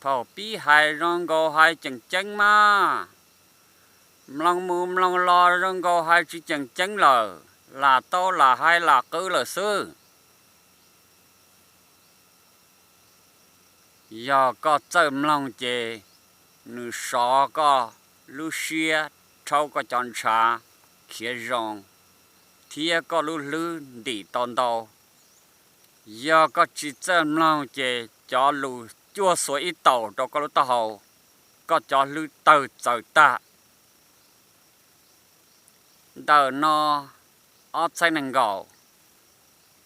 Thaum pib hais zoo nkaus hais tseem ceeb mas, mloog mus mloog los zoo nkaus hais tsis tseem ceeb lawm, lam tau lam hais lam qw lawm xwb. Yog koj txawj mloog ces nws sov koj lub siab, rhaub koj cov ntshav khiav zoo, thiab koj lub hlwb ntim tau ntau. Yog koj tsis txawj mloog ces cov lus cuaj xuas ib taus rau koj lub taub hau, koj cov hlwb tawg txaws tag. Ntawm no ob txhiab nees nkaum,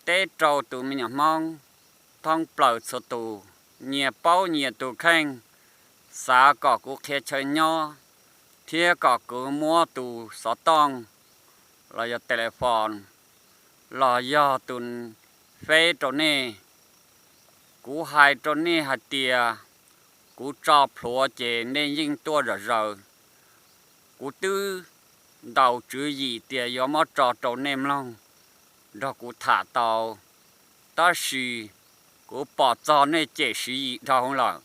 teb rau tus me nyuam Hmoob thoob plaws txhua tus, nyias paub nyias tus kheej, xav kom kuv qhia chaw nyob thiab kom kuv muab tus xov tooj los yog telephone los yog tus feb rau nej. Kuv hais rau nej hais tias kuv tso plhuav ces nej yeej tuaj zom zaws. Kuv twb ntaus tswv yim tias yuav muab tso rau nej mloog nrog kuv tham tau, tab sis kuv pom txog nej cem Siv Yis dhau hwv lawm.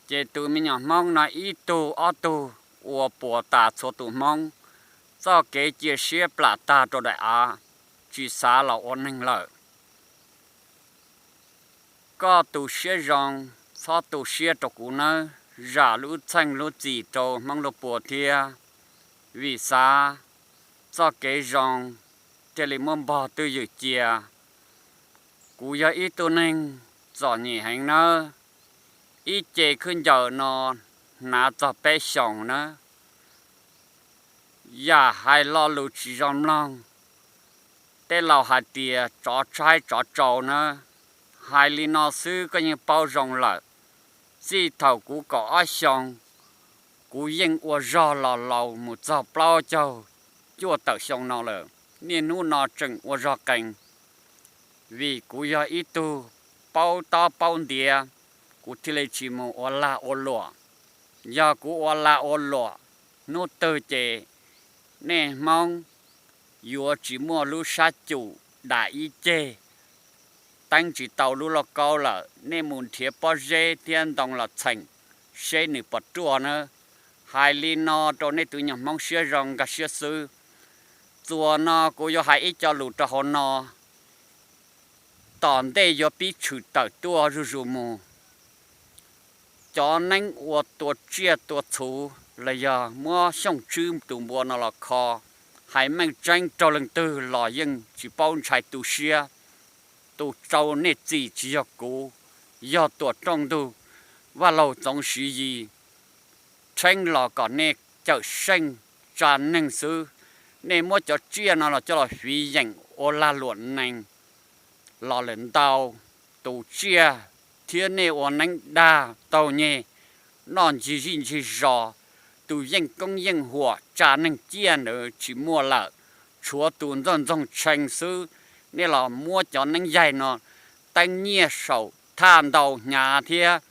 Ces tus me nyuam Hmoob no ib tug ob tug ua puas tas txhua tus Hmoob, txoj kev cia siab plam tag rau daim av, tsis xav los ua neeg lawm. Koj tu siab zoo, txhob tu siab rau kuv nawb, zam lub txheej lub txim rau Hmoob lub puas thiab, vim xav txoj kev zoo thiaj li muab npog twj ywm cia. Kuv yog ib tug neeg txom nyem heev nawb, ib ce khwb ncaws no hnav txog peb xyoos nawb. Yam hais lo lus tsis zoo mloog, tej laus hais tias tsov tshaib tsov tsau nawb. Hais li no xwb koj yeej paub zoo lawm. Txij thaum kuv kaum ob xyoo, kuv yeej ua zog los laus mus txog plaub caug cuaj tawm xyoo no lawm, niaj hnub no tseem ua zog qees. Vim kuv yog ib tug paub tob paub ntiav, kuv thiaj li tsis mus ua lag ua luam. Yog kuv ua lag ua luam, hnub twg ces nej Hmoob yuav tsis muaj lub sab cum dam ib ceg, teeb tsis tau lub lauj kaub lawm, nej mus nrhiav pob zeb thiab ntoo los txheem seb nws puas ruaj nawb. Hais li no rau nej tus nyuag Hmoob siab zoo nkag siab xwb. Txuas no kuv yuav hais ib co lus rau hauv no. Tom ntej yuav pib tshwm tawm tuaj zuj zus mus. Cov neeb ua tua tsiaj tua txhu los yog muab xyooj tswb tus npua no los kho, hais meej tseeb raug leej twg los yeej tsis paub ntshai tu siab. Tus rau nej txim tsis yog kuv, yog tuam rooj ntug Vaj Laug Txoov Siv Yis tsheeb los kom nej cawm seej tsa neeg xwb. Nej muab cov tsiaj no los coj los fiv yeem ua lag luam nees los lawm ntau. Tus tsiaj thiab nej ua neeb dag taug nyeg, noj ncig zij ncig zos, tus yeej koob yeej huam tsa neeg ciaj ntawd tsis muaj lawm, tshuav tus ntxoog ntxoog tshee xwb. Nej los muab cov neeb yaig no teeb nyiaj saum thaj ntau hnyav thiab,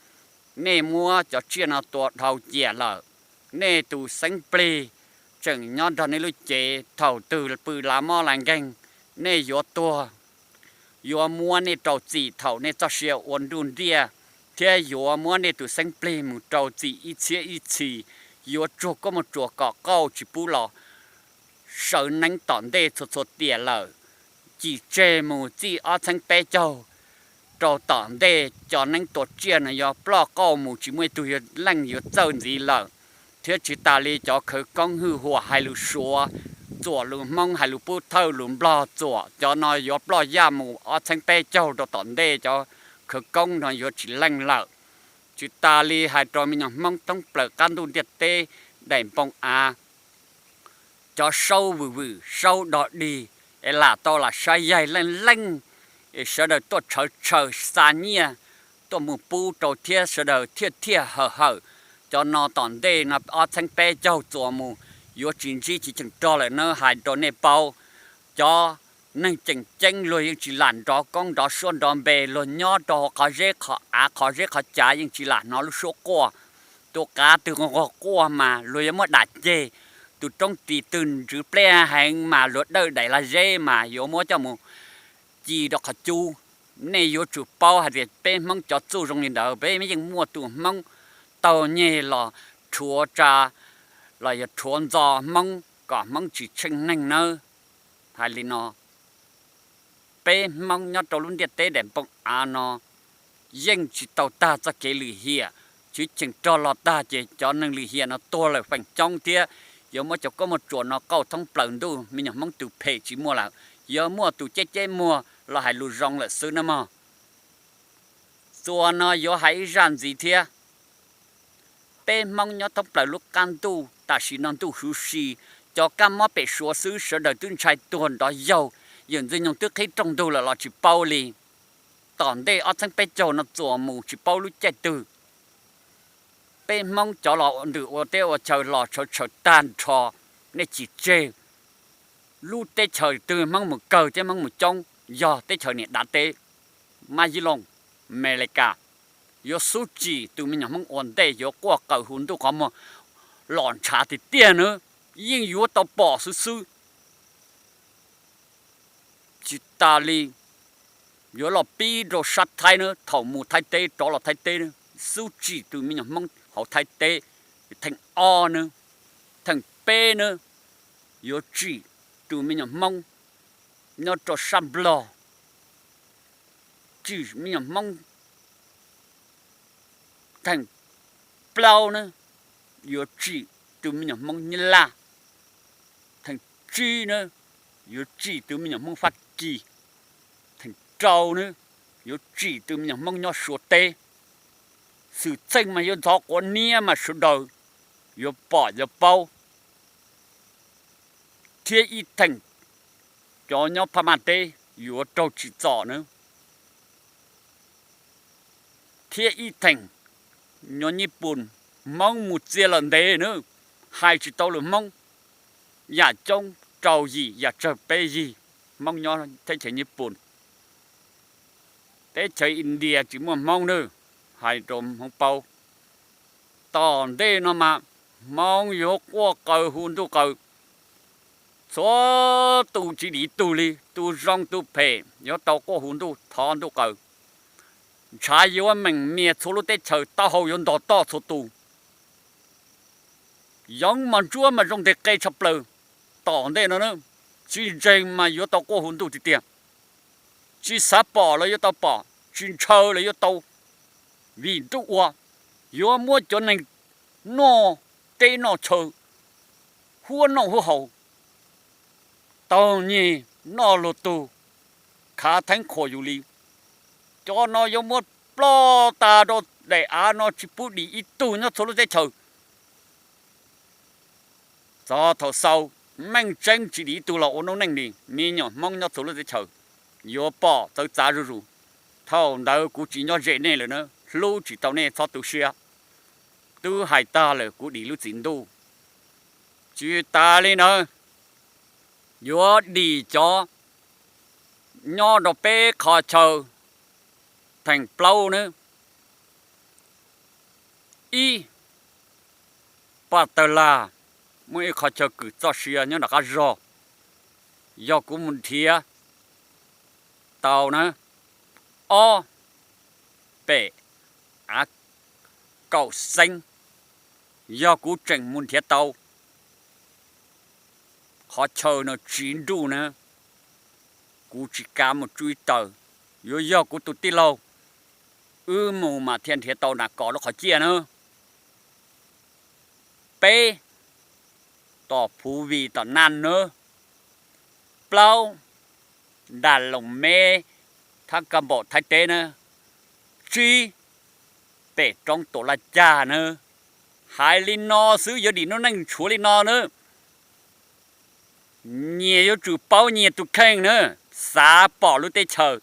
nej muab cov tsiaj no tua dhau ciam lawm. Nej tus xeeb plig tseem nyob nrog nej lub cev, thaum twg pw lav mob lav nkeeg, nej yuav tuag, yuav muab nej rau txim thaum nej txoj sia ua nruj nriaj, thiab yuav muab nej tus xeeb plig mus rau txim ib txhiab ib txhis, yuav tsuag koob mus tsuas kom qauj tsis pub los sawv neeb tom ntej txhua txhua tiam lawm. Cim tseg mus txij ob txheeb peb caug rau tom ntej, cov neeb tua tsiaj no yuav ploj qauj mus, tsis muaj ib tug yuav leej yuav txawj ntxiv lawm. Thiab tsis tas li cov khawv koob hwj huam hais lus Suav txuam, lus Hmoob hais lus Pub Thawj, lus Nplog txuam, cov no yuav ploj yaj mus ob txheeb peb caug rau tom ntej, cov khawv koob no yuav tsis leej lawm. Tsis tas li hais rau me nyuam Hmoob thoob plaws qab ntuj ntiaj teb daim npoo av, cov saub vwm vwm saub dog dig es lam tau lam saib yaig leej leej, es sawv daws tuaj tshawv tshaw xa nyiaj tuaj mus pub rau thiab sawv daws thiaj thiaj hawm hawm. Cov no tom ntej no ob txheeb peb caug txuas mus yuav tsis ntsib tsis cheem rog lawm nawb, hais rau nej paub. Cov neeg tseem ceeb luag yeej tsis lam nrov koob nrov suab nrov npe, luag nyob rau hauv qhov zeb qhov av qhov zeb qhov cav yeej tsis lam hnov lub suab quaj. Tus qav twg nquag quaj mas luag yuav muab dam ceg, tus roob ris twg ntsws pleb heev mas luag dawj daim lag zeb mas yuav muab coj mus ci rau qhov cub. Nej yuav tsum paub hais tias peb Hmoob cov txuj zoo li ntawd, peb yeej muaj tus Hmoob taug nyeg los rhuav tsa, los yog rhuav ntxo Hmoob kom Hmoob tsis tsheej neeg nawb. Hais li no, peb Hmoob nyob rau lub ntiaj teb daim npoo av no yeej tsis tau tag txoj kev lwm hiam, tsis cheem rog los tag ces cov neeg lwm hiam no tuag lawm feem coob thiab. Yuav muab cov koob muaj tsuas no qauj thoob plaws ntuj, me nyuam Hmoob tus phem tsis muaj lawm, yuav muaj tus ceb ceb muag los hais lus zoo lawm xwb nawb mog. Txuas no yuav hais ib zaj ntxiv thiab. Peb Hmoob nyob thoob plaws lub qab ntuj tam sim no ntuj huv si, cov kab mob pem Suav xwb sawv daws twb ntshai tuag nrov yaug, yawm Ntxwg Nyoog twb qhib rooj ntug lawm los tsis paub li. Tom ntej ob txhiab peb caug no txuas mus tsis paub lub caij twg, peb Hmoob cov los ntws ua teb ua chaw los tshawv tshawv tag nrho, nej tsis tseg. Lub teb chaws twg Hmoob mus kawg thiab Hmoob mus coob yog teb chaws niam dav teb, Mab Yib Looj, Mes Lis Kas. Yuav xub tsim tus me nyuam Hmoob ua ntej, yuav quaj qw hu ntuj qhov muag los ntshav tiag tiag nawb, yeej yuav tau pom xwb xwb. Tsis tas li, yuav los pib rau sab Thaib nawb, thaum mus Thaib teb rov los Thaib teb nawb, xub tsim tus me nyuam Hmoob hauv Thaib teb. Theem ob nawb, theem peb nawb, yuav tsim tus me nyuam Hmoob nyob rau sab Nplog, tsim me nyuam Hmoob. Theem plaub nawb, yuav tsim tus me nyuam Hmoob Nyab Laj. Theem tsib nawb, yuav tsim tus me nyuam Hmoob Fab Kis. Theem rau nawb, yuav tsim tus me nyuam Hmoob nyob Suav teb. Xwm txheej mas yuav ntxhov quav niab mas sawv daws yuav pom yuav paub. Thiab ib theem, cov nyob Phab Maj teb yuav raug tsim txom nawb. Thiab ib theem, nyob Nyij Pooj, Hmoob mus txia lawm ntev nawb, hais tsis tau lus Hmoob, yam coob rau yim yam tsawg peb yig, Hmoob nyob teb chaws Nyij Pooj. Teb chaws India tsis muaj Hmoob nawb, hais rau Hmoob paub. Tom ntej no mas Hmoob yuav quaj qw hu ntuj qw, txhua tus tsis dim tug li, tus zoo tus phem yuav tau quaj hu ntuj thov ntuj qw. Ntshav yuav meem mias txhua lub teb chaws, taub hau yuav ntog toj txhua tus. Yoov mos ntsuab mas zoo nteg qe tshaj plaws. Tom ntej no nawb, tsis ntseeg mas yuav tau quaj hu ntuj tiag tiag. Tsis xav pom los yuav tau pom, tsis ntshaw los yuav tau vim nruj ua. Yuav muab cov neeg noj teb noj chaw, huab noj huab haus, taug nyeg noj luag tug, khav theeb qhuas yus li. Cov no yuav muab ploj tas rau daim av no tsis pub dim ib tug nyob txhua lub teb chaws. Txog thaum xaus, meej tseeb tsis dim ib tug los ua noob neej li, me nyuam Hmoob nyob txhua lub teb chaws yuav pom txawv txav zuj zus. Thaum ntawd kuv tsis nyob ze nej lawm na, hlub tsis tau nej txhob tu siab. Twb hais tag lawm kuv dim lub txim ntuj. Tsis tas li ntawd, yuav dim cov nyob rau peb qhov chaw theem plaub nawb. Ib, Paj Tawg Lag, muaj ib qhov chaw kws txoj sia nyob nram qab zog, yog kuv mus nrhiav tau na. Ob, pem av kaum xeeb, yog kuv tseem mus nrhiav tau. Qhov chaw no tsiv nruj na, kuv tsis kav mus tsuj ib taws. Yuav yog kuv tus tij laug, wb mus mas thiaj nrhiav tau nas kos lub qhov ciaj na. Peb, tom Phuv Vim tom Naj na. Plaub, Nram Loos Meb, Thab Kaj Npaum Thaib teb na. Tsib, pem roob Tuam Laj Cag na. Hais li no xwb, yuav dim noob neej tshuav li no na. Nyias yuav tsum paub nyias tus kheej na, xav pom lub teb chaws,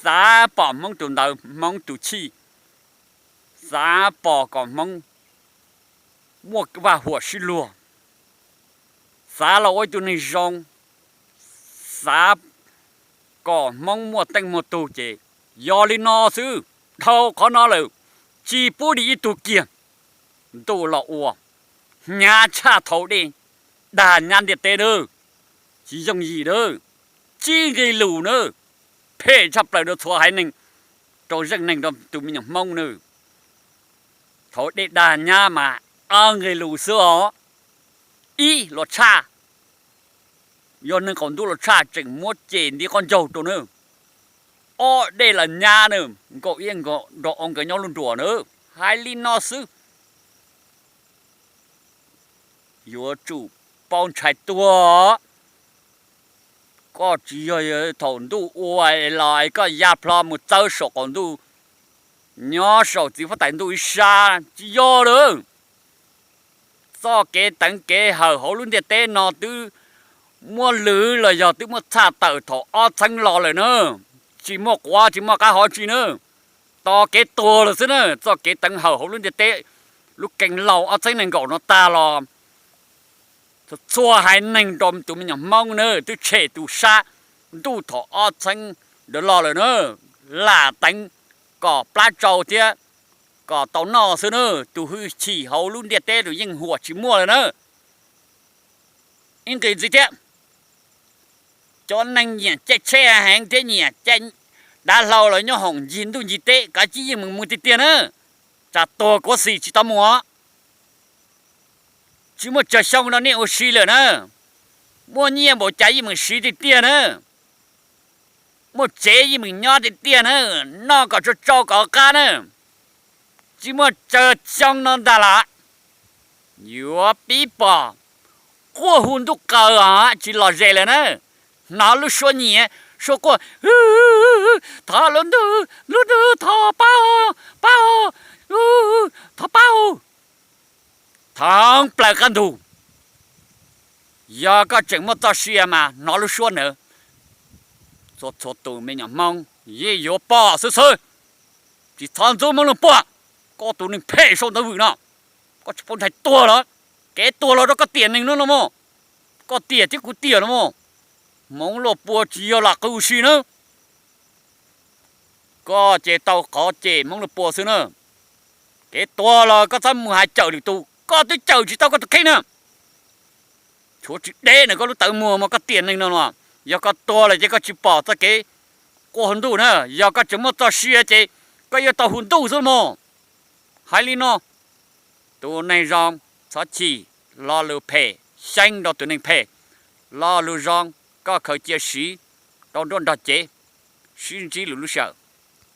xav pom Hmoob tus ntawd Hmoob tus chij, xav pom kom Hmoob muaj vaj huam sib luag, xav los ua ib tug neeg zoo, xav kom Hmoob muaj teej muaj tug ces yog li no xwb, dhau qhov no lawm, tsis pub dim ib tug kiag. Ntuj los ua, hnyav tshaj thaum dej dag nyab ntiaj teb na, tsis yooj yim na, tsis nqis lus na. phem tshaj plaws rau txhua haiv neeg, rau zeej neeg, rau tus me nyuam Hmoob nawb. Thaum dej dag nyab mas ob nqe lus xwb os. Ib, los tshaj, yog neeg qaum ntuj los tshaj tseem muab cem nti qoj ncaug rau nawb. Ob, dej los nyab nawb, nkaus ib nkaus nrog ob nkawd nyob lub nruas nawb. Hais li no xwb, yuav tsum paub ntshai tuag. Koj tsis yog thaum ntuj ua los koj ya plho mus txawb saum qaum ntuj, nyob saum txiv huab tais ntuj ib sab, tsis yog lawm. Txoj kev teev kev hawm hauv lub ntiaj teb no twb muab lwv los yog twb muab txhaj tawm thaum ob txheeb los lawm na. Tsis muaj quav tsis muaj qab hov tsi na, tos kev tuag lawm xwb na. Txoj kev teev hawm hauv lub ntiaj teb, lub keeb laus ob txheeb nees nkaum no tag los, txhua haiv neeg rau tus me nyuam Hmoob na twb tshem tus sab ntuj thaum ob txheeb ntawd los lawm na. Lam teev kom plab tsau thiab kom tau noj xwb na. Tus hwj chim hauv lub ntiaj teb tus yeej huam tsis muaj lawm na. Ib nqis ntxiv thiab, cov neeg nyiam caij tsheb heev thiab nyiam caij dav hlau los nyob hoom ncig ntuj ncig teb, kav tsij yeej meem mus tiag tiag na. Tsam tuag kuav xim tsis tau mus. Tsis muaj tsawg xyoo no nej ua si lawm na. Muaj nyiaj npaum cas yeej meem siv tiag tiag na. Muaj tsev yeej meem nyob tiag tiag na. Noj kom tsau tsau kom qab na. Tsis muaj tsawg xyoo no ntag las, yuav pib pom quaj hu ntuj qaws os, tsis lom zem lawm na. Hnov lub suab nyiav, suab quaj, thov lub ntuj, lub ntuj, thov pab, pab, thov pab, thov plaws qab ntug. Yog koj tseem muaj txoj sia mas hnov lub suab ntawd, txhua txhua tus me nyuam Hmoob yeej yuav pom xwb xwb. Tsis txhob ntxub Hmoob Luag Puag, koj tus neeg phem sau ntawv vwm no, koj tsis paub ntshai tuag los? Kev tuag los rau koj tiam neeg no los mas, koj tiam thiab kuv tiam los mas. Hmoob Luag Puag tsis yog lam qw si na. Koj ces tau qhov cem Hmoob Luag Puag xwb na. Kev tuag los koj txhob mus hais cawm lwm tus, koj twb cawm tsis tau koj tus kheej na. Tshuav tsis deb na koj lub tawv muag mas koj tiam neeg no los, yog koj tuag lawm ces koj tsis pom txoj kev quaj hu ntuj na. Yog koj tseem muaj txoj sia ces koj yuav tau hu ntuj xwb mog. Hais li no, tus neeg zoo txhob chim, lo lus phem xyeeb rau tus neeg phem, lo lus zoo koj khaws cia siv rau nruab nrog cev. Sib ntsib lwm lub sij hawm.